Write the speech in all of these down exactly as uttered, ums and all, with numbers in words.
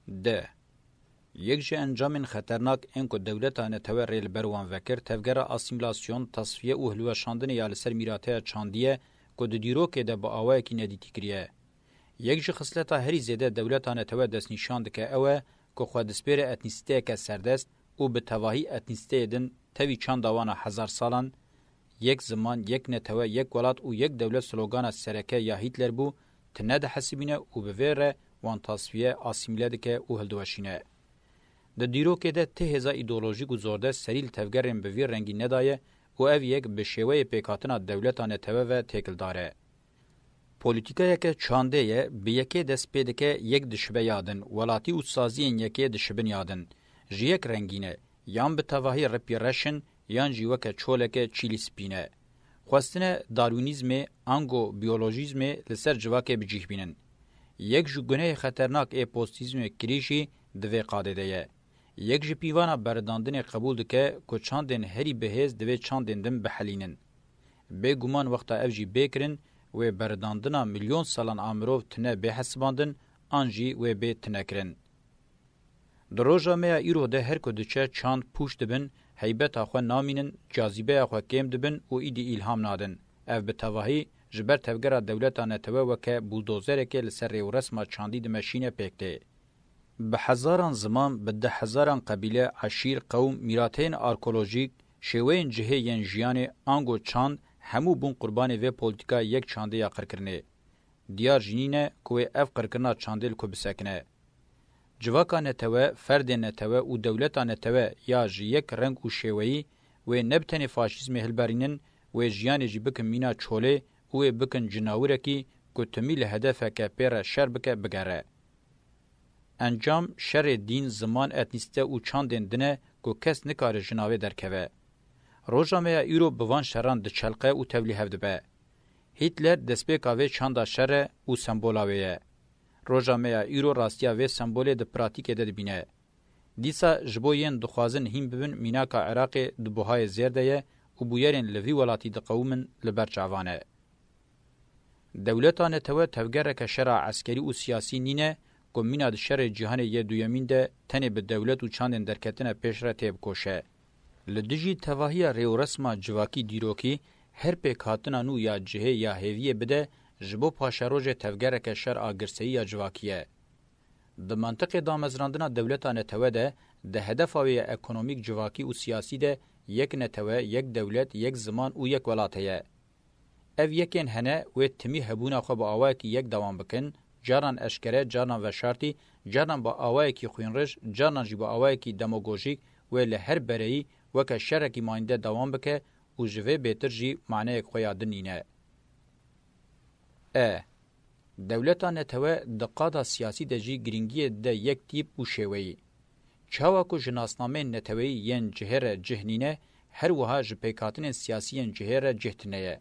D. Yek ji encamên xeternak ên ku dewleta netewe rê li ber wan vekir, tevgera asîmîlasyon, tasfiye û hilweşandinê ya li ser mîrateya çandî ye ku di dîrokê de bi awayekî nedîtî kiriye. Yek ji xisleta herî zêde dewleta netewe destnîşan dike ew e ku xwe dispêre etnîsîteyeke serdest û bi tevahî etnîsîteyê din tevî çanda wan a hezar salan, yek ziman, yek netewe, yek welat û yek dewlet slogana sereke ya Hîtler bû, tine dihesibîne û bi vê re wan tasfiye, asîmîle dike û hildiweşîne. Di dîrokê de ti hêza îdeolojîk û zordest serî li tevgerên bi vî rengî nedaye û ev yek bi şêweyê pêkhatina dewleta netewe ve têkildar e. Polîtîkayeke çandê ye, bi yekê dest pê dike, yek dişibe ya din, welatî û saziyên yekê dişibin ya din. Ji yek rengî ne, yan bi tevahî ripî reş in, yan jî weke çoleke çîlî spî ne. Xwestine darwînîzmê, ango biyolojîzmê li ser civakê bi cih bînin. Yek ji gunehê xeternak ê postîzmê kirî jî di vê qadê de ye. Yek ji pîvana beredandinê qebûl dike ku çandên herî bihêz divê çandên din bihelînin. Bêguman wexta ev jî bê kirin, wê beredandina milyon salan a mirov tine bê hesibandin, an jî wê bê tine kirin. Di roja me ya îro de her ku diçe çand pûç dibin, heybeta xwe namînin, cazîbeya xwe kêm dibin û îdî îlham nadin. Ev bi tevahî ji ber tevgera dewleta netewe weke buldozerekê li ser rêwresma çandî dimeşîne pêk tê. Bi hezaran ziman, bi deh hezaran qebîle, eşîr, qewm, mîrateyên arkolojîk, şêweyên cihê yên jiyanê, ango çand, hemû bûn qurbanê vê polîtîkaya yek çandê ya qirkirinê. Diyar jî nîne ku wê ev qirkirina çandê li ku bisekine. Civaka netewe, ferdên netewe û dewleta netewe ya ji yek reng û şêweyî, wê ne bi tenê faşîzmê hilberînin, wê jiyanê jî bikin mîna çolê û wê bikin cinawirekî ku timî li hedefeke pê re şer bike, bigere. Encam şerê dîn, ziman, etnîsîte û çandên din e ku kes nikare ji navê derkeve. Roja me ya îro bi van şeran diçelqe û tevlîhev dibe. Hîtler destpêka vê çanda şer e û sembola wê ye. Roja me ya îro rastiya vê sembolê di pratîkê de dibîne. Dîsa ji bo yên dixwazin hîn bibin mînaka Iraqê di buhayê zêr de ye û bûyerên li vî welatî diqewimin li ber çavan e. Dewleta netewe tevgereke şera eskerî û siyasî nîne ku mîna di şerê cîhanê yê duyemîn de tenê bi dewlet û çandên derketine pêş re têbikoşe. Li dijî tevahiya rêwresma civakî dîrokî, her pêkhatina nû ya cihê ya hêviyê bide, ji bo paşerojê tevgereke şer a girseyî ya civakî ye. Di mentiqê damezrandina dewleta netewe de, di hedefa wê ya ekonomîk, civakî û siyasî de yek netewe, yek dewlet, yek ziman û yek welat heye. Ev yekên hene wê timî hebûna xwe bi awayekî yek dewam bikin, caran eşkere, caran veşartî, caran bi awayekî xwînrij, caran jî bi awayekî demagojîk wê li her bereyî weke şerekî manînde dewam bike û ji vê bêtir jî maneyek xwe ya din nîne. E. Dewleta netewe di qada siyasî de jî girîngiyê dide yek tîp û şêweyî. Çawa ku ji nasnameyên neteweyî yên cihê re cih nîne, her wiha ji pêkhatinên siyasî yên cihê re cih tune ye.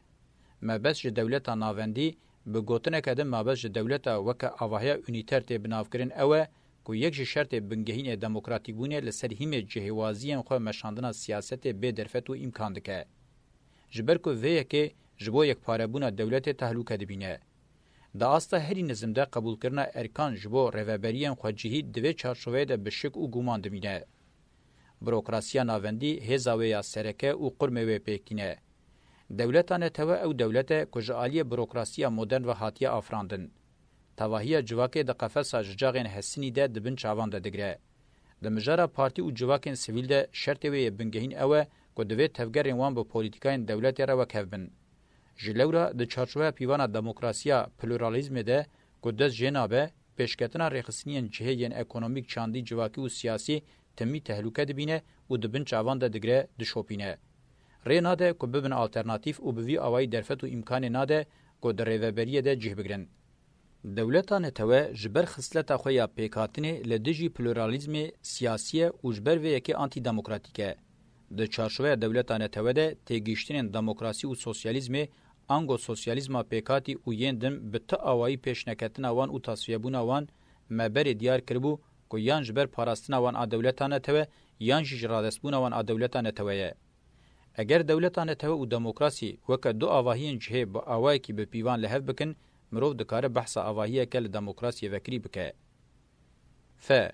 Mebest ji dewleta navendî, bi gotineke din mabest ji dewleta weke avahiya unîter tê binavkirin ew e ku yek ji şertê bingehîn ê demokratîkbûnê li ser hîmê cihêwaziyên xwe meşandina siyasetê bê derfet û îmkan dike. Ji ber ku vê yekê ji bo yekparebûna dewletê tehlûke dibîne. Di asta herî nizim de qebûlkirina erkan ji bo rêveberiyên xwecihî di vê çarçoveyê de bi şik û guman dimîne. Burokrasiya navendî hêza wê ya sereke û qurmê wê pêk tîne. Dewleta netewe ew dewlet e ku ji aliyê burokrasiya modern ve hatiye afirandin. Tevahiya civakê di qefesa ji caxên hesinî de di bin çavan de digire. Di mijara partî û civakên sivîl de şertê wê yê bingehîn ew e ku divê tevgerên wan bi polîtîkayên dewletê re wekhev bin. Ji lewra di çarçoveya pîvana demokrasiya pluralîzmê de ku dest jê nabe, pêşketina rêxistiniyên cihê yên ekonomîk, çandî, civakî û siyasî timî tehlûke dibîne û di bin çavan de digire, dişopîne. Rê nade ku bibin alternatîf û bi vî awayî derfet û îmkanê nade ku di rêveberiyê de cih bigrin. Dewleta netewe ji ber xisleta xwe ya pêkhatinê li dijî pluralîzmê siyasî ye û ji ber vê yekê antîdemokratîk e. Di çarçoveya dewleta netewe de têgihiştinên demokrasî û sosyalîzmê, ango sosyalîzma pêkhatî û yên din bi ti awayî pêşneketina wan û tasfiyebûna wan me berê diyar kiribû ku yan ji ber parastina wan a dewleta netewe yan jî ji radestbûna wan a dewleta netewe ye. Eger dewleta netewe û demokrasî weke du avahiyên cihê bi awayekî bi pîvan li hev bikin, mirov dikare behsa avahiyeke li demokrasiyê vekirî bike. F.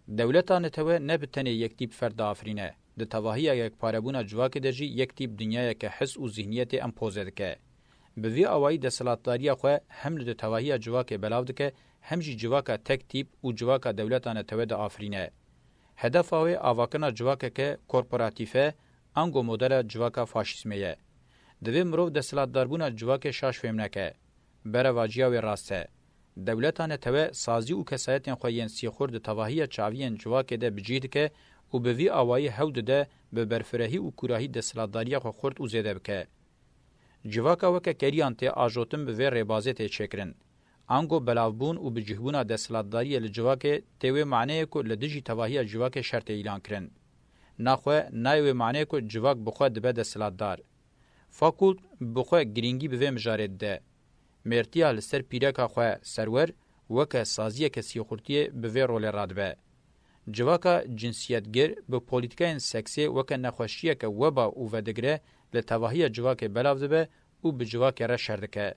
Dewleta netewe ne bi tenê yek tîp ferd diafirîne. Di tevahiya yekparebûna civakê de jî yek tîp dinyayeke his û zîhniyetê empoze dike. Bi vî awayî desthilatdariya xwe hem li di tevahiya civakê belav dike, hem jî civaka tek tîp û civaka dewleta netewe diafirîne. Hedefa wê avakirina civakeke korporatîf e, ango modela civaka faşîzmê ye. Divê mirov desthilatdarbûna civakê şaş fêm neke. Berevaciya wê rast e. Dewleta netewe sazî û kesayetên xwe yên sîxur di tevahiya çaviyên civakê de bi cih dike û bi vî awayî hewl dide bi berfirehî û kûrahî desthilatdariya xwe xurt û zêde bike. Civaka weke keriyan tê ajotin bi vê rêbazê tê çêkirin. Ango belavbûn û bicihbûna desthilatdariyê li civakê tê wê maneyê ku li dijî tevahiya civakê şer tê îlan kirin. Naxwe nayê wê maneyê ku civak bi xwe dibe desthilatdar. Fakult bi xwe girîngî bi vê mijarê dide. Mêrtiya li ser pîreka xwe serwer weke saziyeke sîxurtiyê bi vê rolê radibe. Civaka cinsiyetgir bi polîtîkayên seksê weke nexweşiyeke weba û vedigre li tevahiya civakê belav dibe û bi civakê re şer dike.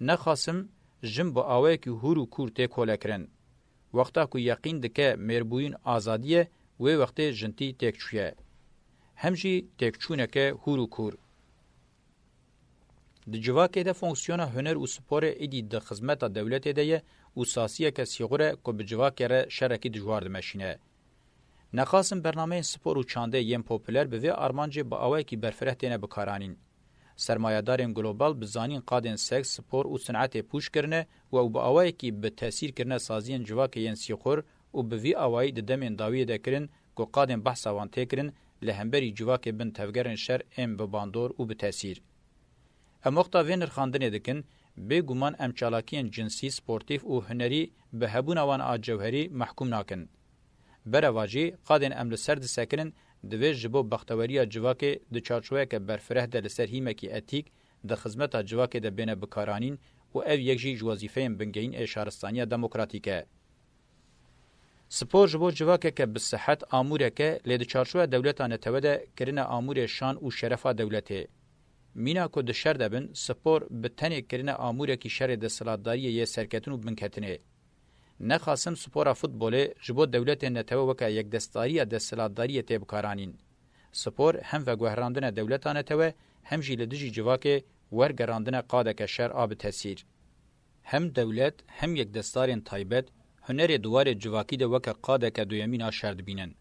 Nexasim jin bi awayekî hûr û kûr tê kolekirin. Wexta ku yeqîn dike mêrbûyîn azadî ye, wê wextê jintî têk çûye. Hem jî têkçûneke hûr û kûr. Di civakê de fonksiyona huner û sporê êdî di xizmeta dewletê de ye û sasiyeke sîxur e ku bi civakê re şerekî dijwar dimeşîne. Nexasim bernameyên spor û çandê yên populer bi vê armancê bi awayekî berfireh têne bikaranîn. Sermayedarên global bi zanîn qadên seks, spor û sinetê pûç kirine û ew bi awayekî bi tesîr kirine saziyên civakê yên sîxur û bi vî awayî di demên dawiyê de kirin ku qadên behsa wan tê kirin li hemberî civakê bin tevgerên şer ên bi bandor û bi tesîr. Em wexta vê nirxandinê dikin, bêguman em çalakiyên cinsî, sportîf û hunerî bi hebûna wan a cewherî mehkûm nakin. Berevajî, qadên em li ser disekinin, divê ji bo bexteweriya civakê di çarçoveyeke berfireh de li ser hîmekî etîk di xizmeta civakê de bêne bikaranîn û ev yek jî ji wezîfeyên bingehîn ê şaristaniya demokratîk e. Spor ji bo civakeke bi sihet amûrek e, lê di çarçoveya dewleta netewe de kirine amûrê şan û şerefa dewletê. Mîna ku di şer de bin, spor bi tenê kirine amûrekî şerê desthilatdariyê yê serketin û binketinê. Nexasim spora futbolê ji bo dewletên netewe weke yekdestdariya desthilatdariyê tê bikaranîn. Spor hem veguherandine dewleta netewe, hem jî li dijî civakê wergerandine qadeke şer a bi tesîr. Hem dewlet, hem yekdestarên taybet hunerê di warê civakî de weke qadeke duyemîn a şer dibînin.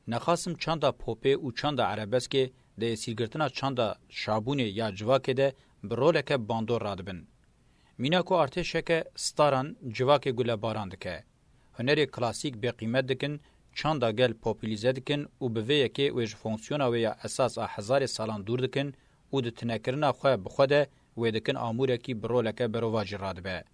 Nexasim çanda popê û çanda erebeskê di êsîrgirtina çanda şabûnê ya civakê de bi roleke bandor radibin. Mîna ku artêşeke staran civakê gulebaran dike. Hunerê klasîk bêqîmet dikin, çanda gel populîze dikin û bi vê yekê wê ji fonksiyona wê ya esas a hezarê salan dûr dikin û di tinekirina xwe bi xwe de wê dikin amûrekî bi roleke berovajî radibe.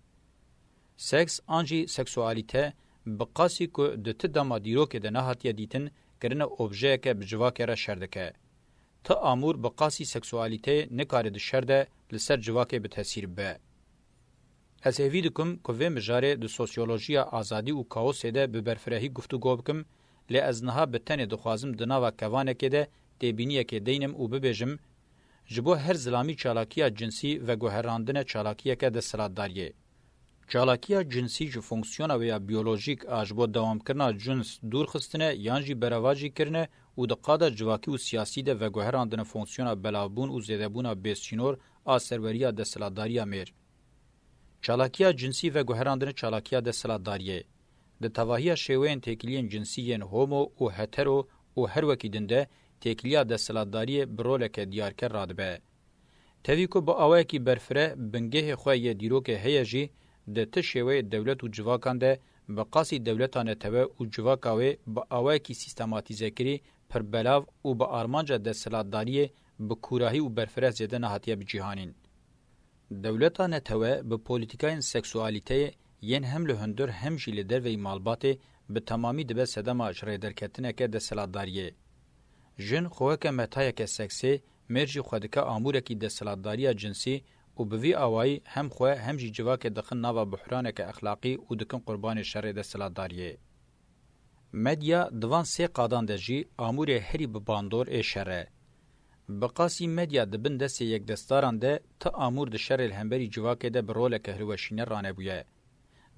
Seks an jî seksualîte bi qasî ku di ti dema dîrokê de nehatiye dîtin, kirine objeyeke bi civakê re şer dike. Ti amûr bi qasî seksualîteyê nikare di şer de li ser civakê bi tesîr bibe. Ez hêvî dikim ku vê mijarê di sosyolojiya azadî û kaosê de bi berfirehî guftûgo bikim, lê ez niha bi tenê dixwazim di nava kevanekê de têbîniyekê deynim û bibêjim, ji bo her zilamî çalakiya cinsî veguherandine çalakiyeke desthilatdariyê. Çalakiya cinsî ji fonksiyona wê ya biyolojîk a ji bo dewamkirina cins dûr xistine yan jî berevajî kirine û di qada civakî û siyasî de veguherandine fonksiyona belavbûn û zêdebûna bêsînor a serweriya desthilatdariya mêr. Çalakiya cinsî veguherandine çalakiya desthilatdariyê. Di tevahiya şêweyên têkiliyên cinsî yên homo û hetero û her wekî din de têkiliya desthilatdariyê bi roleke diyarker radibe. Tevî ku bi awayekî berfireh bingehê xwe yê dîrokê heye jî, di ti şêweyê dewlet û civakan de bi qasî dewleta netewe û civaka wê bi awayekî sîstematîzekirî pir belav û bi armanca desthilatdariyê bi kûrahî û berfireh zêde nehatiye bicîhanîn. Dewleta netewe bi polîtîkayên seksualîteyê yên hem li hundir hem jî li derveyî malbatê bi temamî dibe sedema ji rêderketineke desthilatdariyê. Jin xwe weke metayeke seksê, mêr jî xwe dike amûrekî desthilatdariya cinsî û bi vî awayî hem xwe hem jî civakê dixin nava buhraneke exlaqî û dikin qurbanê şerê desthilatdariyê. Medya di van sê qadan de jî amûrê herî bi bandor ê şer e. Bi qasî medya di bin destê yekdestdaran de ti amûr di şerê li hemberî civakê de bi roleke hilweşîne ranebûye.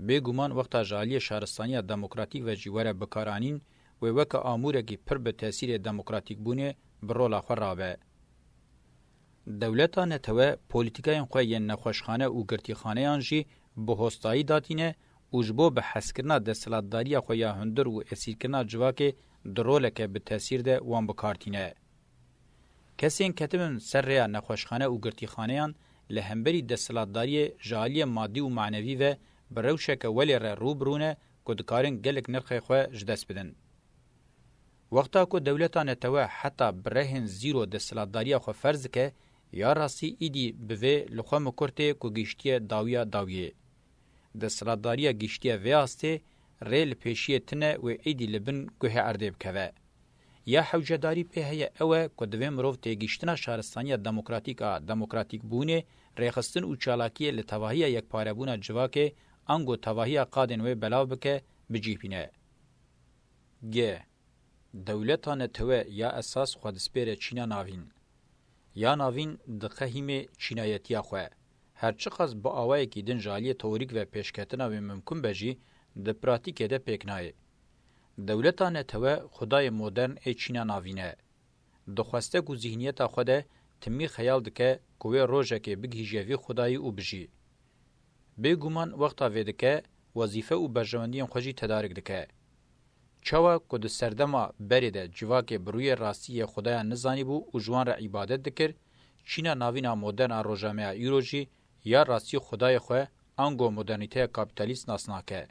Bêguman wexta ji aliyê şaristaniya demokratîk ve jî were bikaranîn, wê weke amûrekî pir bi tesîrê demokratîkbûnê bi rola xwe rabe. Dewleta netewe polîtîkayên xwe yên nexweşxane û girtîxaneyan jî bi hostayî datîne û ji bo bihezkirina desthilatdariya xwe ya hundir û esîrkirina civakê di roleke bi tesîr de wan bi kar tîne. Kesên ketibin ser rêya nexweşxane û girtîxaneyan li hemberî desthilatdariyê ji aliyê madî û manevî ve bi rewşeke welê re rû bi rû ne ku dikarin gelek nirxê xwe ji dest bidin. Wexta ku dewleta netewe heta bi rehên zîro desthilatdariya xwe ferz dike, ya rastî îdî bi vê li xwe mikur tê ku gihiştiye dawiya dawiyê. Desthilatdariya gihiştiye vê astê, rê li pêşiyê tine wê êdî li bin guhê erdê bikeve. Ya hewcedarî pê heye ew e ku divê mirov têgihiştina şaristaniya demokratîk a demokratîkbûnê, rêxistin û çalakiyê li tevahiya yekparebûna civakê, ango tevahiya qadên wê belav bike, bi cih bîne. G. Dewleta netewe ya esas xwe dispêre çîna navîn. Ya navîn diqehîmê çînayetiya xwe. Her çiqas bi awayekî din ji aliyê teorîk ve pêşketina wê mimkun be jî, di pratîkê de pêk nayê. Dewleta netewe xwedayê modern ê çîna navîn e. Di xwestek û zîhniyeta xwe de timî xeyal dike ku wê rojekê bigihîje vî xwedayî û bijî. Bêguman wexta vê dike, wezîfe û berjewendiyên xwe jî tedarik dike. Çawa ku di serdema berê de civakê bi rûyê rastî yê Xudayan nizanîbû û ji wan re îbadet dikir, çîna navîn a modern a rojameya îro jî ya rastî Xudayê xwe ango modernîteya kapîtalîst nas nake.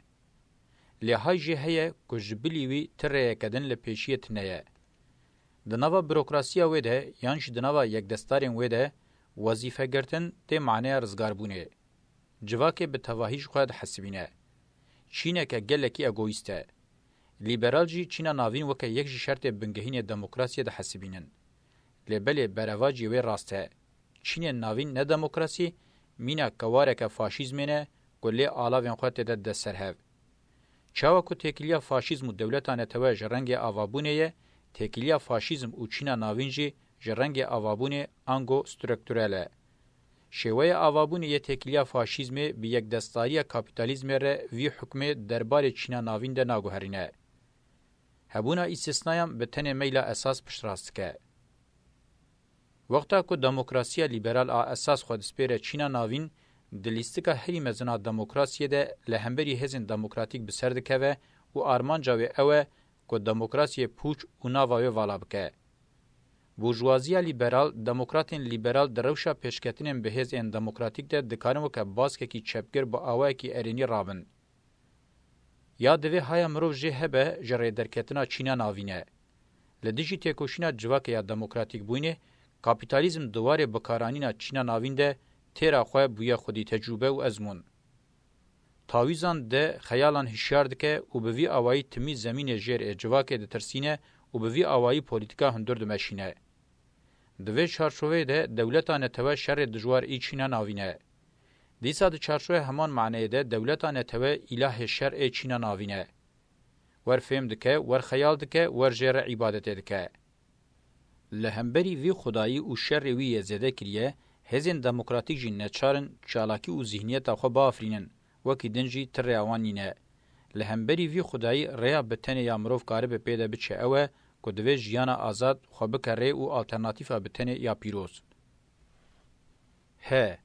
Lê hay jê heye ku ji bilî wî ti rêyeke din li pêşiyê tune ye. Di nava burokrasiya wê de yan jî di nava yekdestdarên wê de wezîfegirtin tê maneya rizgarbûnê. Civakê bi tevahî ji xwe dihesibîne. Çîneke gelekî egoîst e. Lîberal jî çîna navîn weke yek ji şertê bingehînê demokrasiyê dihesibînin. Lê belê berevaciyê wê rast e. Çînên navîn ne demokrasî, mîna kewareke faşîzmê ne ku lê alavên xwe tê de dide ser hev. Çawa ku têkiliya faşîzm û dewleta netewe ji rengê avabûnê ye, têkiliya faşîzm û çîna navîn jî ji rengê avabûnê ango strukturel e. Şêweya avabûnê yê têkiliya faşîzmê bi yekdestdariya kapîtalîzmê re vî hukmê derbarê çîna navîn de naguherîne. Hebûna îstisnayan bi tenê meyla esas piştrast dike. Wexta ku demokrasiya lîberal a esas xwe dispêre çîna navîn, di lîstika herî mezin a demokrasiyê de li hemberî hêzên demokratîk bi ser dikeve û armanca wê ew e ku demokrasiyê pûç û nava wê vala bike. Burjuwaziya lîberal, demokratên lîberal di rewşa pêşketinên bi hêz ên demokratîk de dikarin weke baskekî çepgir bi awayekî erênî rabin. Ya divê haya mirov jê hebe ji rêderketina çîna navîn e. Li dijî têkoşîna civakê ya demokratîkbûyînê, kapîtalîzm di warê bikaranîna çîna navîn de têra xwe bûye xwedî tecrûbe û ezmûn. Tawîzan de xeyalan hişyar dike û bi vî awayî timî zemînê jêr ê civakê ditirsîne û bi vî awayî polîtîka hundir dimeşîne. Di vê çarçoveyê de dewleta netewe şerê dijwar î çîna navîn e. Dîsa di çarçoya heman maneyê de dewleta netewe îlahê şer ê çîna navîn e. Wer fêm dike, wer xeyal dike, wer jê re îbadetê dike. Li hemberî vî xwedayî û şerê wî yê zêde kiriye, hêzên demokratîk jî neçar in çalakî û zîhniyeta xwe biafirînin, wekî din jî ti rêya wan nîne. Li hemberî vî xwedayî rêya bi tenê ya mirov karibe pê de biçe ew e ku divê jiyana azad xwe bike rê û alternatîfa bi tenê ya pîroz. He.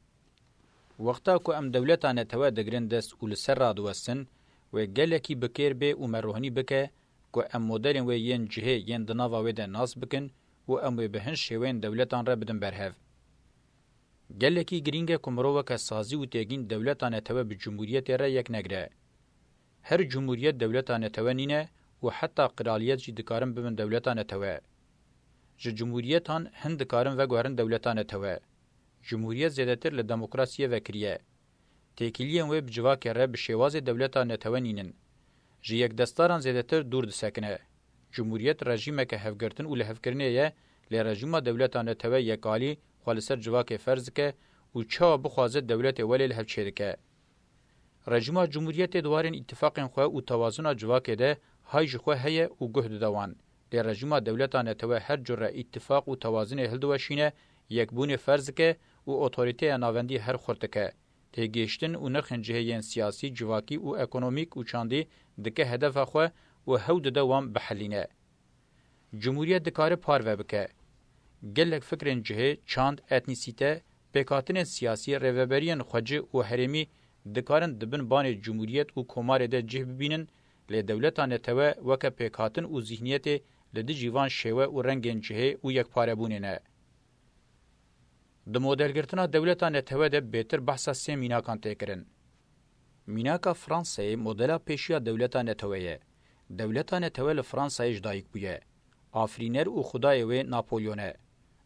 Wexta ku em dewleta netewe digirin dest û li ser radiwestin, wê gelekî bi kêr bê û me rohnî bike ku em modelên wê yên cihê yên di nava wê de nas bikin û em wê bi hin şêweyên dewletan re bidin berhev. Gelekî girîng e ku mirov weke sazî û têgîn dewleta netewe bi cumhuriyetê re yek negire. Her cumhuriyet dewleta netewe nîne û heta qiraliyet jî dikarin bibin dewleta netewe. Ji cumhuriyetan hin dikarin veguherin dewleta netewe. Cumhuriyet zêdetir li demokrasiyê vekiriye. Têkiliyên wê bi civakê re bi şêwazê dewleta netewe nînin. Ji yekdestdaran zêdetir dûr disekine. Cumhuriyet rejîmeke hevgirtin û lihevkirinê ye, lê rejîma dewleta netewe yekalî xwe li ser civakê ferz dike û çawa bixwaze dewletê welê li hev çêdike. Rejîma cumhuriyetê di warên îtifaqên xwe û tewazuna civakê de hay ji xwe heye û guh dide wan. Lê rejîma dewleta netewe her cure îtifaq û tewazinê hildiweşîne, yekbûnê ferz dike û otorîteya navendî her xurt dike. têgihiştin û nirxên cihê yên siyasî, civakî û ekonomîk û çandî dike hedefa xwe û hewl dide wan bihelîne. Cumhuriyet dikare parve bike. Gelek fikrên cihê, çand, etnîsîte, pêkhatinên siyasî, rêveberiyên xwecî û herêmî dikarin di bin banê cumhuriyet û komarê de cih bibînin, lê dewleta netewe weke pêkhatin û zîhniyetê li dijî van şêwe û rengên cihê û yekparebûnê ne. Di modelgirtina dewleta netewe de bêtir behsa sê mînakan tê kirin. Mînaka Fransayê modela pêşiya dewleta netewe ye. Dewleta netewe li Fransayê ji dayik bûye. Afirîner û xwedayê wê Napolyon e.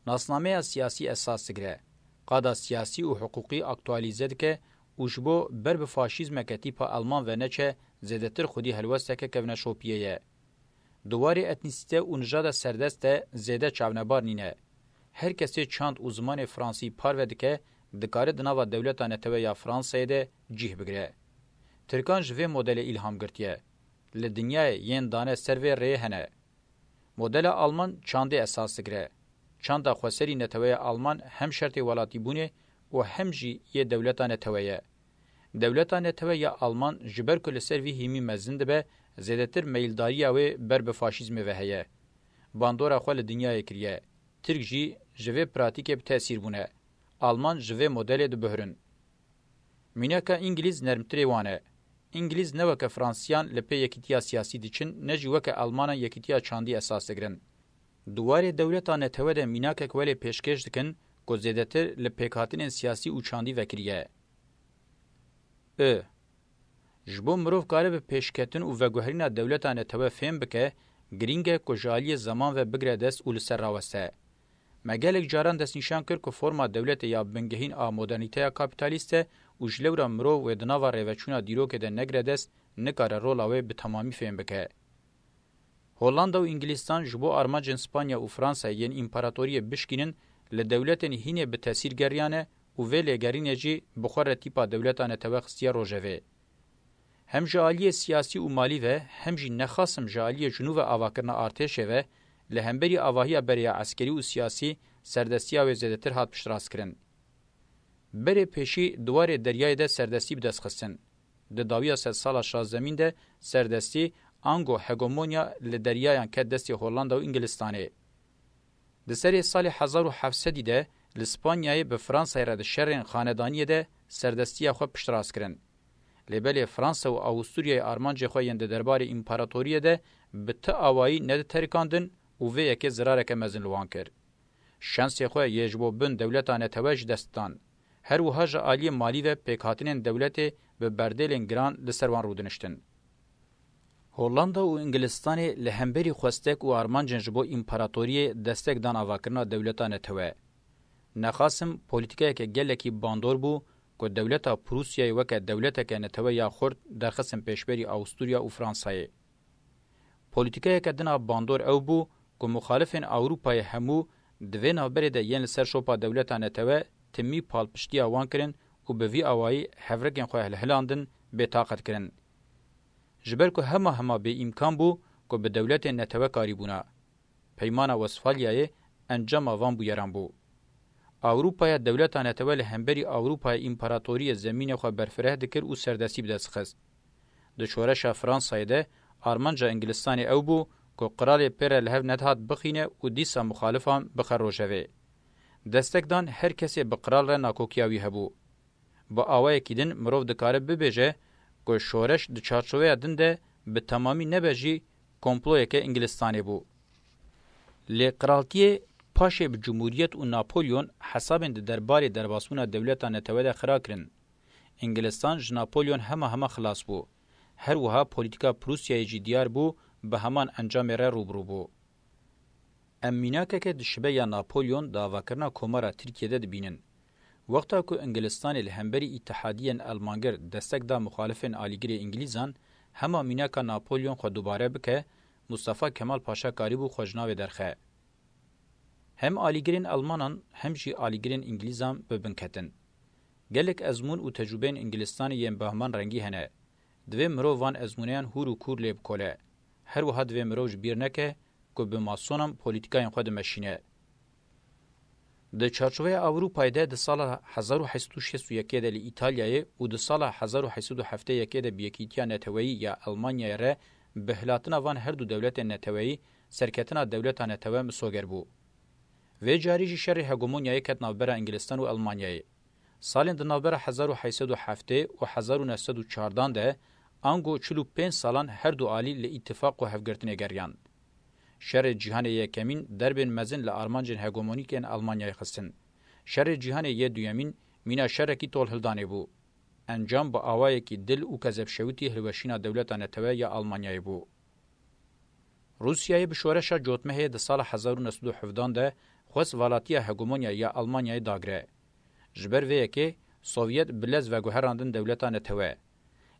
Nasnameya siyasî esas digire. Qada siyasî û hiqûqî aktualîze dike û ji bo ber bi faşîzmeke tîpa Elman ve neçe, zêdetir xwedî helwesteke kevneşopiyê ye. Di warê etnîsîte û nijada serdest de zêde çavnebar nîne. Her kesê çand û zimanê fransî parve dike, dikare di nava dewleta netewe ya Fransayê de cih bigire. Tirkan ji vê modelê îlham girtiye. Li dinyayê yên dane ser vê rêyê hene. Modela Alman çandê esas digire. Çanda xweserî neteweya Alman hem şertê welatîbûnê û hem jî yê dewleta netewe ye. Dewleta netewe ya Alman ji ber ku li ser vî hîmî mezin dibe, zêdetir meyildariya wê ber bi faşîzmê ve heye. Bandora xwe li dinyayê kiriye. Tirk jî ji vê pratîkê bi tesîr bûne. Alman ji vê modelê dibihrin. Mînaka Îngilîz nermtirê wan e. Îngilîz ne weke Fransiyan li pê yekîtiya siyasî diçin, ne jî weke Almanan yekîtiya çandî esas digirin. Di warê dewleta netewe de mînakek welê pêşkêş dikin ku zêdetir li pêkhatinên siyasî û çandî vekiriye. I. Ji bo mirov kare bi pêşketin û veguherîna dewleta netewe fêm bike, girîng e ku ji aliyê zeman ve bigire dest û li ser raweste. Me gelek caran destnîşan kir ku forma dewletê ya bingehîn a modernîteya kapîtalîst e û ji lewra mirov wê di nava rêveçûna dîrokê de negire dest, nikare rola wê bi temamî fêm bike. Hollanda û Îngilîstan ji bo armancên Spanya û Fransayê yên împaratoriyê bişkînin, li dewletên hînê bi tesîr geriyane û vê lêgerînê jî bi xwe re tîpa dewleta netewe xistiye rojevê. Hem ji aliyê siyasî û malî ve, hem jî nexasim ji aliyê ji nû ve avakirina artêşê ve, li hemberî avahiya berê ya eskerî û siyasî serdestiya wê zêdetir hat piştrastkirin. Berê pêşî di warê deryayê de serdestî bi dest xistin. Di dawiya sedsala şazdemîn de serdestî, ango hegemonya li deryayan ket destê Hollanda û Îngilistanê. Di serê salê hezar û heft sedî de li Spanyayê bi Fransayê re di şerên xanedaniyê de serdestiya xwe piştrast kirin. Lê belê Fransa û Awisturyayê armancê xwe yên di derbarê împaratoriyê de bi ti awayî nediterikandin û vê yekê zirareke mezin li wan kir. Şensê xwe yê ji bo bin dewleta netewe ji dest dan. Her wiha ji aliyê malî ve pêkhatinên dewletê bi berdêlên giran li ser wan rûdiniştin. Hollanda û Îngilistanê li hemberî xwestek û armancên ji bo împaratoriyê destek dan avakirina dewleta netewe. Nexasim polîtîkayeke gelekî bandor bû ku dewleta Prûsyayê weke dewleteke netewe ya xurt derxistin pêşberî Awusturya û Fransayê. Polîtîkayeke din a bandor ew bû ku muxalifên Ewropayê hemû di vê navberê de yên li ser şopa dewleta netewe timî palpiştiya wan kirin û bi vî awayî hevrikên xwe hilhilandin, bêtaqet kirin. Ji ber ku hema hema bêîmkan bû ku bi dewletên netewe karîbûna. Peymana Westfalyayê encama van bûyeran bû. Ewropaya dewleta netewe li hemberî Ewropaya împaratoriyê zemînê xwe berfireh dikir û serdestî bi dest dixist. Di şoreşa Fransayê de armanca Îngilistanê ew bû ku qiralê pê re li hev nedihat bixîne û dîsa muxalifan bixe rojevê. Destek dan her kesê bi qiral re nakokiya wî hebû. Bi awayekî din mirov dikare bibêje ku şoreş di çarçoveya din de bi temamî nebe jî komployeke Îngilistanê bû. Lê qiraltiyê paşê bi Cumhuriyet û Napolyon hesabên di derbarê derbasbûna dewleta netewe de xira kirin. Îngilistan ji Napolyon hema hema xilas bû. Her wiha polîtîka Prûsyayê jî diyar bû, bi heman encamê re rû bi rû bû. Em mînakeke dişibe ya Napolyon di avakirina Komara Tirkiyê de dibînin. Wexta ku Îngilistanê li hemberî îtihadiyên Elmangir destek da muxalifên alîgirê Îngilîzan, hema mînaka Napolyon xwe dubare bike, Mustafa Kemal Paşa karîbû xwe ji navê derxe. Hem alîgirên Elmanan hem jî alîgirên Îngilîzan bi bin ketin. Gelek ezmûn û tecrûbeyên Îngilistanê yên bi heman rengî hene. Divê mirov van ezmûneyan hûr û kûr lê bikole. Her wiha divê mirov ji bîr neke ku bi masonan polîtîkayên xwe dimeşîne. Di çarçoveya Ewropayê de di sala hezar û heşt sed û şêst û yekê de li Îtalyayê û di sala hezar û heşt sed û heftê yekê de bi Yekîtiya Neteweyî ya Elmanyayê re bi hilatina van her du dewletên neteweyî serketina dewleta netewe misoger bû. Vê carî jî şerê hegemonyayê ket navbera Îngilistan û Elmanyayê. Salên di navbera hezar û heşt sed û heftê û hezar û neh sed û çardan de, ango çil û pênc salan her du alî li îtifaq û hevgirtinê geriyan. Şerê Cîhanê Yekemîn derbên mezin li armancên hegemonîk yên Elmanyayê xistin. Şerê Cîhanê yê Duyemîn mîna şerekî tolhildanê bû. Encam bi awayekî dil û kezebşewitî hilweşîna dewleta netewe ya Elmanyayê bû. Rûsyayê bi şoreşa cotmehê di sala hezar û neh sed û hevdan de xwest valatiya hegemonyayê ya Elmanyayê dagire. Ji ber vê yekê Sovyet bi lez veguherandin dewleta netewe.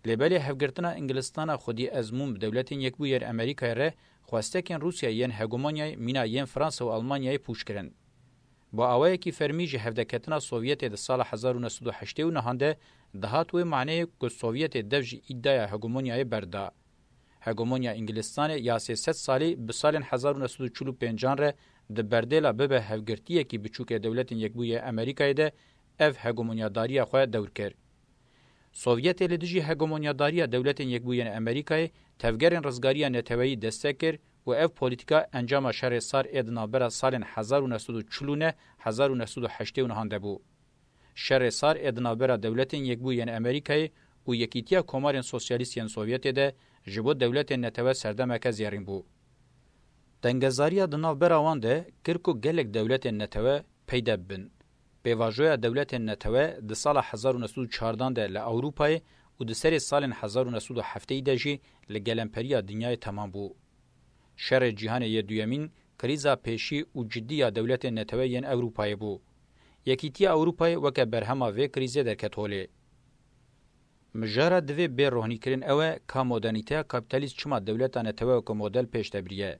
Lê belê hevgirtina Îngilistana xwedî ezmûn bi Dewletên Yekbûyî yên Amerîkayê re xwestekên Rûsyayê yên hegemonyayê mîna yên Fransa û Elmanyayê pûç kirin. Bi awayekî fermî ji hevdeketina Sovyetê di sala hezar û neh sed û heştê û nehan de dihat wê maneyê ku Sovyetê dev ji îdaya hegemonyayê berda. Hegemonya Îngilistanê ya sê sed salî bi salên hezar û neh sed û çil û pêncan re di berdêla bibe hevgirtiyekî biçûk ê Dewletên Yekbûyî yê Amerîkayê de ev hegemonyadariya xwe dewr kir. Sovyetê li dijî hegemonyadariya Dewletên Yekbûyî yên Amerîkayê tevgerên rizgariya neteweyî destek kir û ev polîtîka encama şerê sar ê di navbera salên hezar û neh sed û çil û neh hezar û neh sed û heştê û nehan de bû. Şerê sar ê di navbera Dewletên Yekbûyî yên Amerîkayê û Yekîtiya Komarên Sosyalîst yên Sovyetê de ji bo dewletên netewe serdemeke zêrîn bû. Dengezariya di navbera wan de kir ku gelek dewletên netewe peyde bibin. Pêvajoya dewletên netewe di sala hezar û neh sed û çardan de li Ewropayê û di serê salên hezar û neh sed û heftê de jî li gelemperiya dinyayê temam bû. Şerê Cîhanê yê Duyemîn krîza pêşî û cidî ya dewletên netewe yên Ewropayê bû. Yekîtiya Ewropayê weke berhema vê krîzê derket holê. Mijara divê bê rohnîkirin ew e ka modernîteya kapîtalîst çima dewleta netewe weke model pêş de biriye.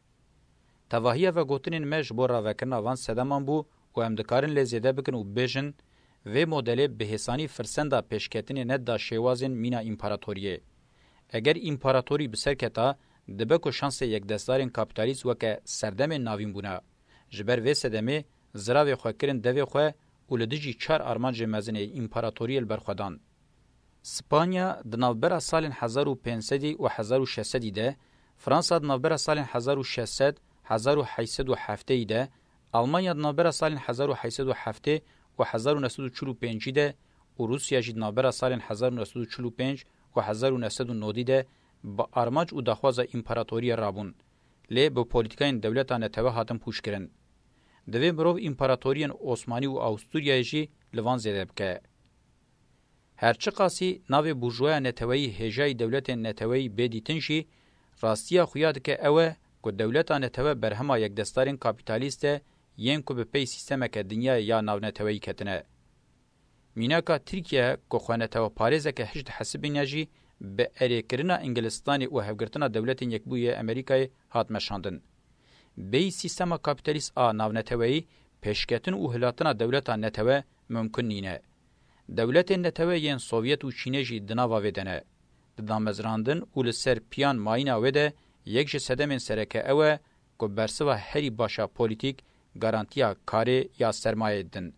Tevahiya vegotinên me ji bo ravekirina van sedeman bû û em dikarin lê zêde bikin û bibêjin, vê modelê bi hêsanî firsenda pêşketinê neda şêwazên mîna împaratoriyê. Eger împaratorî bi ser keta, dibe ku şansê yekdestdarên kapîtalîst weke serdemên navîn bûna. Ji ber vê sedemê ziravê xwe kirin devê xwe û li dijî çar armancên mezin ê împaratoriyê li ber xwe dan. Spanya di navbera salên hezar û pênc sedî û hezar û şeş sedî de, Fransa di navbera salên hezar û şeş sed, hezar û heşt sed û heftê de, Almanya di navbera salên hezar û heşt sed û heftê û hezar û neh sed û çil û pêncî de û Rûsya jî di navbera salên hezar û neh sed û çil û pênc û hezar û neh sed û nodî de bi armanc û daxwaza împaratoriyê rabûn, lê bi polîtîkayên dewleta netewe hatin pûçkirin. Divê mirov împaratoriyên Osmanî û Awisturyayê jî li van zêde bike. Her çiqasî navê burjuwaya neteweyî hêjayî dewletên neteweyî bê dîtin jî, rastiya xuya dike ew e ku dewleta netewe berhema yekdestarên kapîtalîst e yên ku bi pey sîstemeke dinyayê ya navneteweyî ketine. Mînaka Tirkiye ku xwe neteweparêzeke hiş dihesibîne jî bi erêkirina Îngilistanê û hevgirtina Dewletên Yekbûyî yê Amerîkayê hat meşandin. Bêyî sîstema kapîtalîst a navneteweyî, pêşketin û hilatina dewleta netewe mimkun nîne. Dewletên netewe yên Sovyet û Çînê jî di nava vê de ne. Di damezrandin û li ser piyan mayîna wê de yek ji sedemên sereke ew e ku bersiva herî baş a polîtîk garantiya karê ya sermayê didin.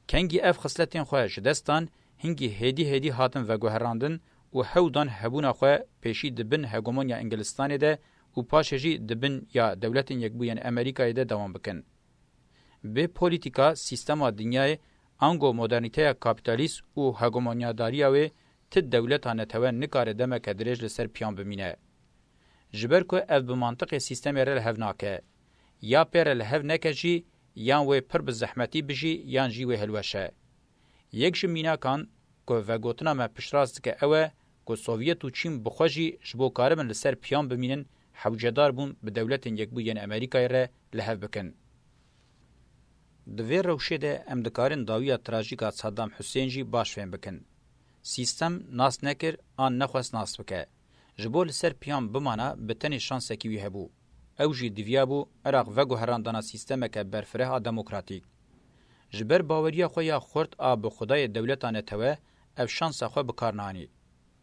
Kengî ev xisletên xwe ji dest dan, hingî hêdî hêdî hatin veguherandin û hew dan hebûna xwe pêşî di bin hegemonya Îngilistanê de û paşê jî di bin ya Dewletên Yekbûyên Amerîkayê de dewam bikin. Bê polîtîka, sîstema dinyayê, ango modernîteya kapîtalîst û hegemonyadariya wê ti dewleta netewe nikare demeke dirêj li ser piyan bimîne. Ji ber ku ev bi mantiqê sîstemê re li hev nake. Ya pê re li hev neke jî, yan wê pir bi zehmetî bijî, yan jî wê hilweşe. Yek ji mînakan ku vegotina me piştrast dike ew e ku Sovyet û Çîn bi xwe jî ji bo karibin li ser piyan bimînin, hewcedar bûn bi Dewletên Yekbûyî yên Amerîkayê re li hev bikin. Di vê rewşê de em dikarin dawiya trajîk a Saddam Husên jî baş fêm bikin. Sîstem nas nekir an nexwest nas bike. Ji bo li ser piyan bimana, bi tenê şansekî wî hebû. Ew jî diviyabû Iraq veguherandana sîstemeke berfireh a demokratîk. Ji ber baweriya xwe ya xurt a bi Xwedayê dewleta netewe, ev şansa xwe bi kar neanî.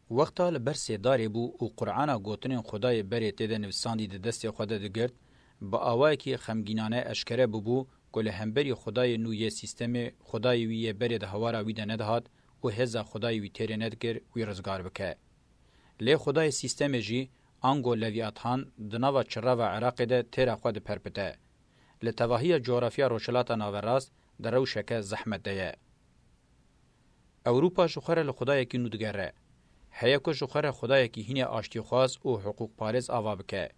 Wexta li ber sêdarê bû û Qur'ana gotinên Xwedayê berê tê de nivisandî di destê xwe de digirt, bi awayekî xemgînane eşkere bûbû ku li hemberî xwedayê nû yê sîstemê, xwedayê wî yê berê di hewara wî de nedihat û hêza xwedayê wî têrê nedikir, wî rizgar bike. Lê xwedayê sîstemê jî, ango Levîathan, di nava çirava Iraqê de têra xwe diperpite. Li tevahiya cografya Rojhilata Naverast di rewşeke zehmet de ye. Ewropa ji xwe re li xwedayekî nû digere. Heye ku ji xwe re xwedayekî hînê aştîxwaz û hiqûqparêz ava bike.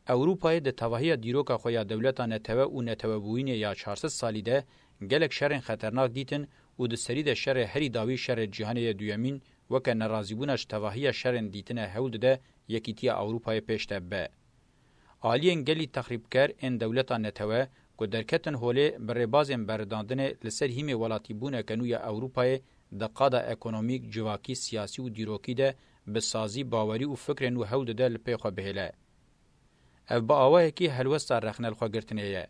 Ewropayê di tevahiya dîroka xwe ya dewleta netewe û netewebûyînê ya çar sed salî de gelek şerên xeternak dîtin û di serî de şerê herî dawî, şerê cîhanê yê duyemîn, weke nerazîbûna ji tevahiya şerên dîtine hewl dide Yekîtiya Ewropayê pêş de bibe. Aliyên gelî texrîbker ên dewleta netewe ku derketin holê, bi rêbazên berridandinê li ser hîmê welatîbûneke nû ya Ewropayê di qada ekonomîk, civakî, siyasî û dîrokî de bi sazî, bawerî û fikrên nû hewl dide li pê xwe bihêle. Ev bi awayekî helwesta rexnelxwegirtinê ye.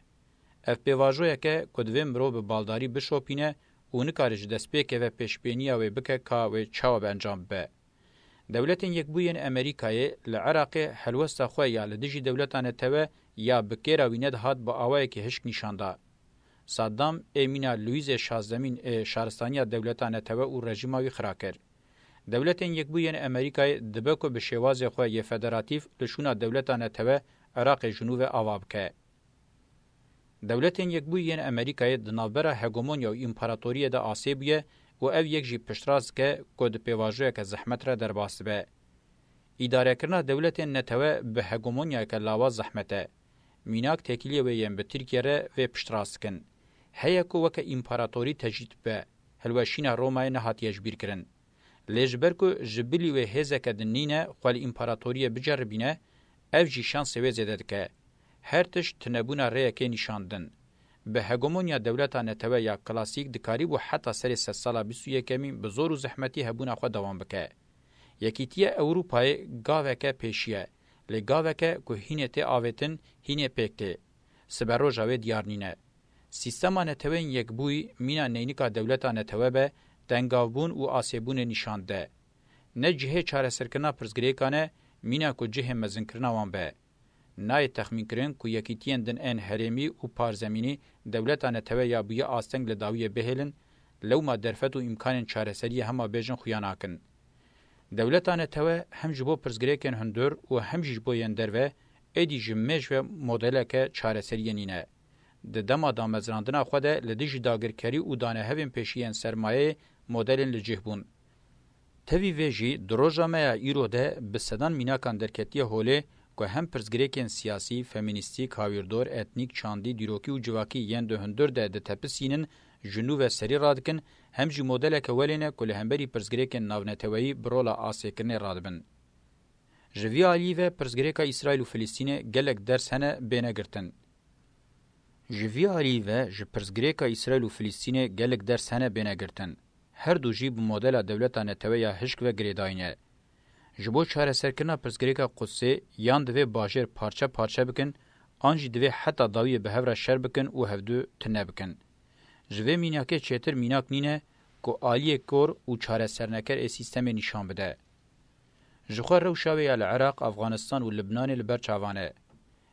Ev pêvajoyek e ku divê mirov bi baldarî bişopîne û nikare ji destpêkê ve pêşbîniya wê bike ka wê çawa bi encam bibe. Dewletên Yekbûyî yên Amerîkayê li Iraqê helwesta xwe ya li dijî dewleta netewe ya bi kêra wî nedihat bi awayekî hişk nîşan da. Saddam ê mîna Louisê şazdemîn ê şaristaniya dewleta netewe û rejîma wî xira kir. Dewletên Yekbûyî yên Amerîkayê dibe ku bi şêwazê xwe yê federatîf li şûna dewleta netewe Iraqê ji nû ve ava bike. Dewletên Yekbûyî yên Amerîkayê di navbera hegemonya û împaratoriyê de asê bûye û ev yek jî piştrast dike ku di pêvajoyeke zehmet re derbas dibe. Îdarekirina dewletên netewe bi hegemonyayeke lawa zehmet e. Mînak têkiliyê wê yên bi Tirkiye re vê piştrast dikin. Heye ku weke împaratorî tecrîd bibe, hilweşîna Romayê nehatiye ji bîr kirin. Lê ji ber ku ji bilî wê hêzeke din nîne xwe li împaratoriyê biceribîne, ev jî şansê wê zêde dike. Her tişt tunebûna rêyekê nîşan din. Bi hegemonya dewleta netewe ya klasîk dikarîbû heta serê sedsala bîst û yekemîn bi zor û zehmetî hebûna xwe dewam bike. Yekîtiya Ewropayê gaveke pêşî ye, lê gaveke ku hînê tê avêtin, hînê pêk tê. Siberoja wê diyar nîne. Sîstema neteweyên yekbûyî mîna neynika dewleta netewe be, tengavbûn û asêbûnê nîşan dide. Ne cihê çareserkirina pirsgirêkan e, mîna ku cihê mezinkirina wan be. Nayê texmînkirin ku yekîtiyên din ên herêmî û parzemînî dewleta netewe ya bûye asteng li dawiyê bihêlin, lewma derfet û îmkanên çareseriyê hema bêjin xuya nakin. Dewleta netewe hem ji bo pirsgirêkên hundir û hem jî ji bo yên derve, êdî ji mêj ve modeleke çareseriyê nîne. Di dema damezrandina xwe de li dijî dagirkerî û danehevên pêşî yên sermayeyê modelên li cih bûn. Tevî vê jî di roja me ya îro de bi sedan mînakan derketiye holê ku hem pirsgirêkên siyasî, femînîstîk, hawîrdor, etnîk, çandî, dîrokî û civakî yên di hundir de ditepisînin, ji nû ve serî radikin, hem jî modeleke welê ne ku li hemberî pirsgirêkên navneteweyî bi rola asêkirinê radibin. Ji vî alî ve pirsgirêka Îsraîl û Filistînê gelek ders hene bêne girtin. Ji vî alî ve ji pirsgirêka Îsraîl û Filistînê gelek ders hene bêne girtin. Her du jî bi modela dewleta netewe ya hişk ve girêdayî ne. Ji bo çareserkirina pirsgirêka Qudsê yan divê bajêr parçe parçe bikin, an jî divê heta dawiyê bi hev re şer bikin û hevdu tune bikin. Ji vê mînakê çêtir mînak nîne ku aliyê kor û çareserneker ê sîstemê nîşan bide. Ji xwe rewşa wê ya li Iraq, Afganistan û Libnanê li ber çavan e.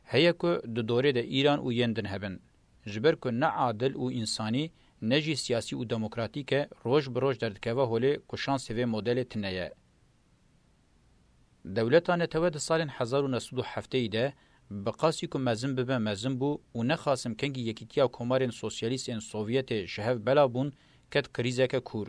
Heye ku di dorê de Îran û yên din hebin. Ji ber ku ne adil û însanî, ne jî siyasî û demokratîk e, roj bi roj derdikeve holê ku şansê vê modelê tune ye. Dewleta netewe di salên hezar û neh sed û heftêyî de bi qasî ku mezin bibe mezin bû û nexasim kengî Yekîtiya Komarên Sosyalîst ên Sovyetê ji hev belav bûn, ket krîzeke kûr.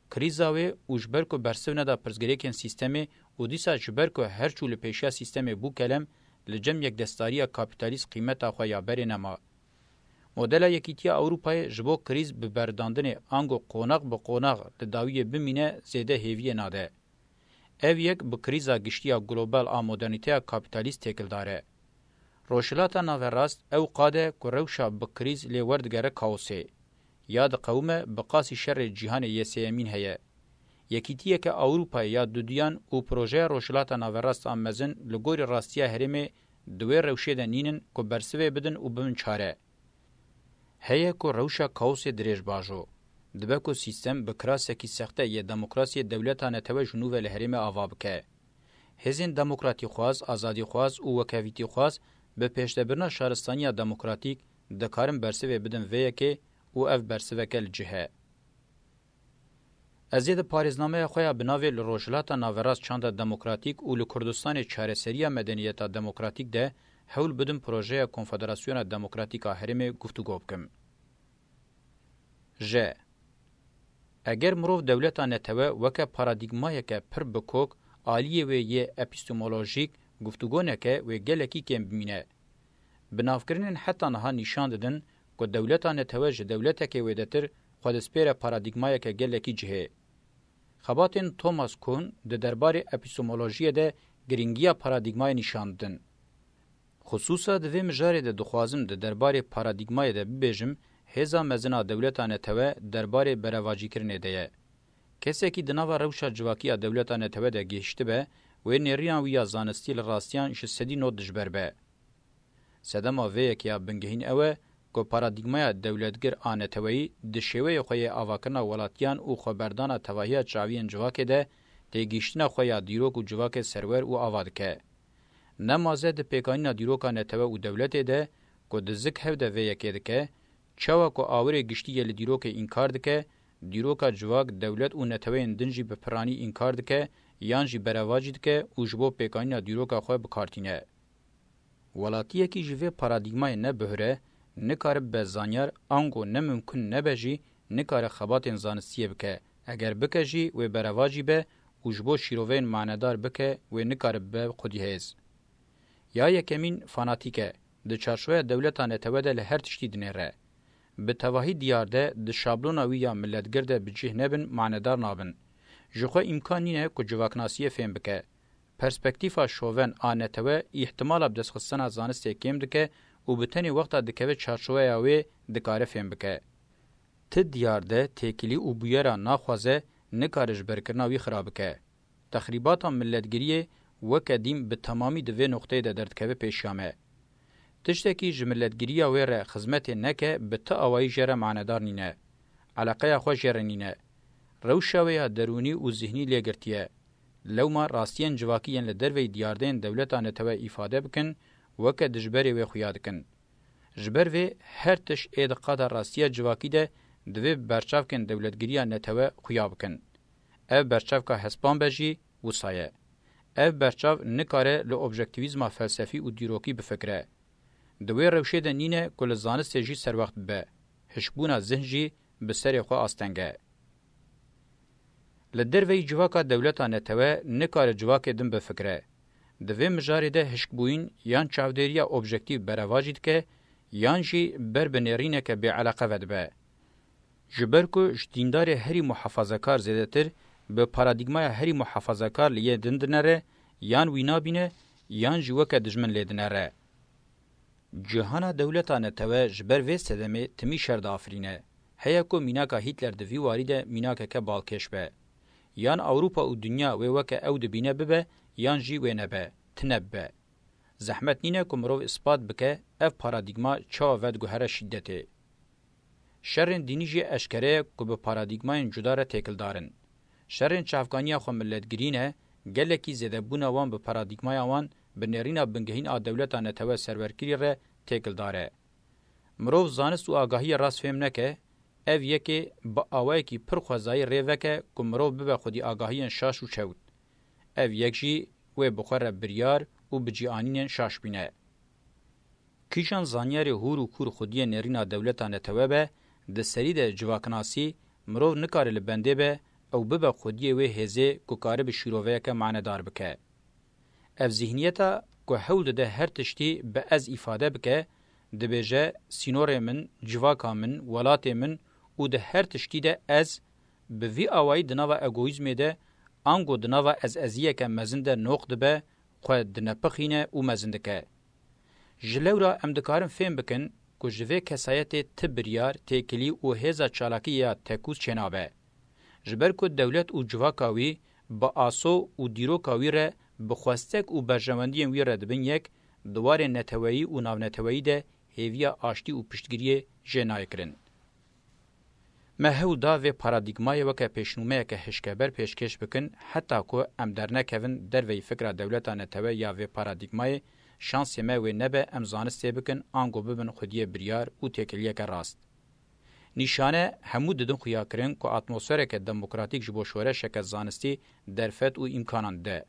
Krîza wê û ji ber ku bersiv neda pirsgirêkên sîstemê û dîsa ji ber ku her çû li pêşiya sîstemê bû kelem, li cem yekdestdariya kapîtalîst qîmeta xwe ya berê nema. Modela Yekîtiya Ewropayê ji bo krîz bi berdandinê ango qonax bi qonax li dawiyê bimîne zêde hêviyê nade. Ev yek bi krîza giştî ya global a modernîteya kapîtalîst têkildar e. Rojhilata Naverast ew qad e ku rewşa bi krîz lê werdigere kaosê. Ya diqewime bi qasî şerê cîhanê yê sêyemîn heye. Yekîtiyeke Ewropayê ya duduyan û projeya Rojhilata Naverast a mezin li gorî rastiya herêmê di wê rewşê de nînin ku bersivê bidin û bibin çare. Heye ku rewşa kaosê dirêj bajo. Dibe ku sîstem bi kirasekî sexte yê demokrasiyê dewleta netewe ji nû ve li herêmê ava bike. Hêzên demokratîxwaz, azadîxwaz û wekevîtîxwaz bi pêşdebirina şaristaniya demokratîk, Dikarim bersivê bidim vê yekê û ev bersiveke li cih e. Ez ê di parêznameya xwe ya bi navê Li Rojhilata Naverast Çanda Demokratîk û li Kurdistanê Çareseriya Medeniyeta Demokratîk de hewl bidim projeya Konfederasyona Demokratîk a Herêmê guftûgo bikim. J. Eger mirov dewleta netewe weke paradîgmayeke pir bikok, aliyê wê yê epîstemolojîk, guftûgo neke, wê gelekî kêm bimîne. Binavkirinên heta niha nîşan didin ku dewleta netewe ji dewletekê wêdetir xwe dispêre paradîgmayeke gelekî cihê. Xebatên Thomas Kuhn di derbarê epîstemolojiyê de girîngiya paradîgmayê nîşan didin. Xisûsa di vê mijarê de dixwazim di derbarê paradîgmayê de bibêjim, hêza mezin a dewleta netewe derbarê berevacîkirinê de ye. Kesekî di nava rewşa civakî ya dewleta netewe de gihiştibe, wê nêrîna wî ya zanistî li rastiyan ji sedî nod dijber be. Sedema vê yekê ya bingehîn ew e ku paradîgmaya dewletgir a neteweyî di şêweyê xwe yê avakirina welatiyan û xweberdana tevahiya çaviyên civakê de têgihiştina xwe ya dîrok û civakê serwer û ava dike. Nemaze di pêkanîna dîroka netewe û dewletê de ku di zik hev de vê yekê dike, çawa ku awirê giştî yê li dîrokê înkar dike, dîroka civak, dewlet û neteweyên din jî bi piranî înkar dike yan jî berevacî dike û ji bo pêkanîna dîroka xwe bi kar tîne. Welatiyekî ji vê paradîgmayê ne bihure, nikaribe zanyar, ango ne mimkun nebe jî, nikare xebatên zanistiyê bike. Eger bike jî, wê berevacî be û ji bo şîroveyên manedar bike, wê nikaribe xwedî hêz. Ya yekemîn fanatîk e. Di çarçoveya dewleta netewe de li her tiştî dinêre. Bi tevahî diyar de, di şablona wî ya miletgir de bi cih nebin, manedar nabin. Ji xwe îmkan nîne ku civaknasiyê fêm bike. Perspektîfa şoven a netewe îhtimala bi destxistina zanistê kêm dike û bi tenê wexta dikeve çarçoveya wê dikare fêm bike. Ti diyar de têkilî û bûyera naxwaze nikare ji berkirina wî xira bike. Texrîbata miletgiriyê weke dîm bi temamî di vê noqteyê de derdikeve pêşiya me. Tiştekî ji miletgiriya wê re xizmetê neke, bi ti awayî jê re manedar nîne. Eleqeya xwe jê re nîne. Rewşa wê ya derûnî û zihnî lê girtiye. Lewma rastiyên civakî yên li derveyî diyardeyên dewleta netewe îfade bikin, weke dijberê wê xuya dikin. Ji ber vê her tişt ê di qada rastiya civakî de divê bi berçavkên dewletgiriya netewe xuya bikin. Ev berçavka hespan be jî wisa ye. Ev berçav nikare li objektîvîzma felsefî û dîrokî bifikire. Di wê rewşê de nîne ku li zanistê jî serwext bibe. Hişkbûna zihn jî bi serê xwe asteng e. Li derveyî civaka dewleta netewe nikare civakê din bifikire. Di vê mijarê de hişkbûyîn yan çavdêriya objektîf berevacî dike, yan jî ber bi nêrîneke bêeleqe vedibe. Ji ber ku ji dîndarê herî muhafazekar zêdetir bi paradîgmaya herî muhafazekar li yê din dinere, yan wî nabîne, yan jî weke dijmin lê dinere. Cihana dewleta netewe ji ber vê sedemê timî şer diafirîne. Heye ku mînaka Hîtler di vî warî de mînakeke balkêş be. Yan Ewropa û dinya wê weke ew dibîne bibe, yan jî wê nebe, tine bibe. Zehmet nîne ku mirov îspat bike ev paradîgma çawa vediguhere şîdetê. Şerên dînî jî eşkere ye ku bi paradîgmayên cuda re têkildar in. Şerên çavkaniya xwe miletgirî ne, gelekî zêdebûna wan bi paradîgmaya wan bi nêrîna bingehîn a dewleta netewe serwerkirî re têkildar e. Mirov zanist û agahiyê rast fêm neke, ev yekê bi awayekî pir xwezayî rê veke ku mirov bibe xwedî agahiyên şaş û çewt. Ev yek jî wê bi xwe re biryar û bi cîanînên şaş bîne. Kîjan zanyarê hûr û kûr xwediyê nêrîna dewleta netewe be, di serî de civaknasî, mirov nikare li bendê be ew bibe xwediyê wê hêzê ku karibe şîroveyeke manedar bike. Ev zîhniyeta ku hewl dide her tiştî bi ez îfade bike, dibêje, sînorê min, civaka min, welatê min û di her tiştî de ez, bi vî awayî di nava egoîzmê de, ango di nava ez-eziyeke mezin de noq dibe, xwe dinepixîne û mezin dike. Ji lewra em dikarin fêm bikin ku ji vê kesayetê ti biryar, têkilî û hêza çalakî ya tekûz çênabe. Ji ber ku dewlet û civaka wî bi aso û dîroka wî re bi xwestek û berjewendiyên wî re dibin yek, di warên neteweyî û navneteweyî de hêviya aştî û piştgiriyê jê nayê kirin. Me hewl da vê paradîgmayê weke pêşnûmeyeke hişkeber pêşkêş bikin, heta ku em dernekevin derveyî fikra dewleta netewe ya vê paradîgmayê, Şansê me wê nebe em zanistê bikin, ango bibin xwediyê biryar û têkiliyeke rast. Nîşane hemû didin xuyakirin ku atmosfereke demokratîk ji bo şoreşeke zanistî derfet û îmkanan dide.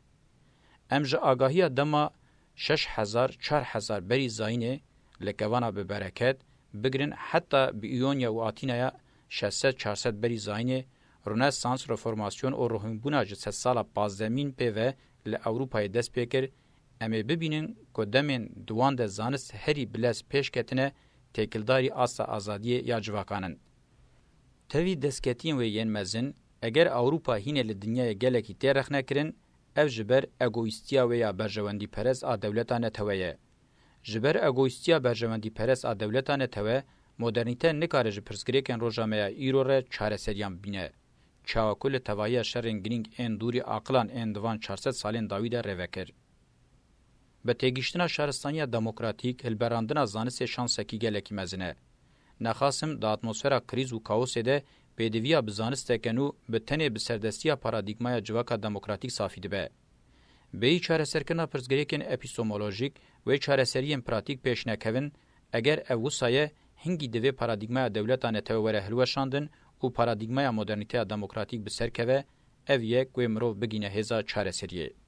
Em ji agahiya dema şeş hezar, çar hezar berî zayînê, li kevana bi bereket, bigirin heta bi Îonya û Atînaya şeş sed çar sed berî zayînê, Rönesans, Reformasyon û ruhinbûna ji sedsala pazdehemîn pê ve li Ewropayê dest pê kir, em ê bibînin ku demên di wan de zanist herî bilez pêş ketine, têkildarî asta azadiyê ya civakan in. Tevî destketiyên wê yên mezin, eger Ewropa hînê li dinyayê gelekî tê rexnekirin, ev ji ber egoîstiya wê ya berjewendîperest a dewleta netewe ye. Ji ber egoîstiya berjewendîperest a dewleta netewe, modernîte nikare ji pirsgirêkên roja me ya îro re çareseriyan bibîne. Çawa ku li tevahiya şerên girîng ên dûrî aqilan ên di van çar sed salên dawî de rê vekir. Bi têgihiştina şaristaniya demokratîk, hilberandina zanistê şansekî gelekî mezin e. Nexasim di atmosfera krîz û kaosê de pêdiviya bi zanisteke nû bi tenê bi serdestiya paradîgmaya civaka demokratîk safî dibe. Bêyî çareserkirina pirsgirêkên epîstemolojîk wê çareseriyên pratîk pêş nekevin, eger ev wisa ye, hingî divê paradîgmaya dewleta netewe were hilweşandin û paradîgmaya modernîteya demokratîk bi ser keve, ev ye ku wê mirov bigîne hêza çareseriyê.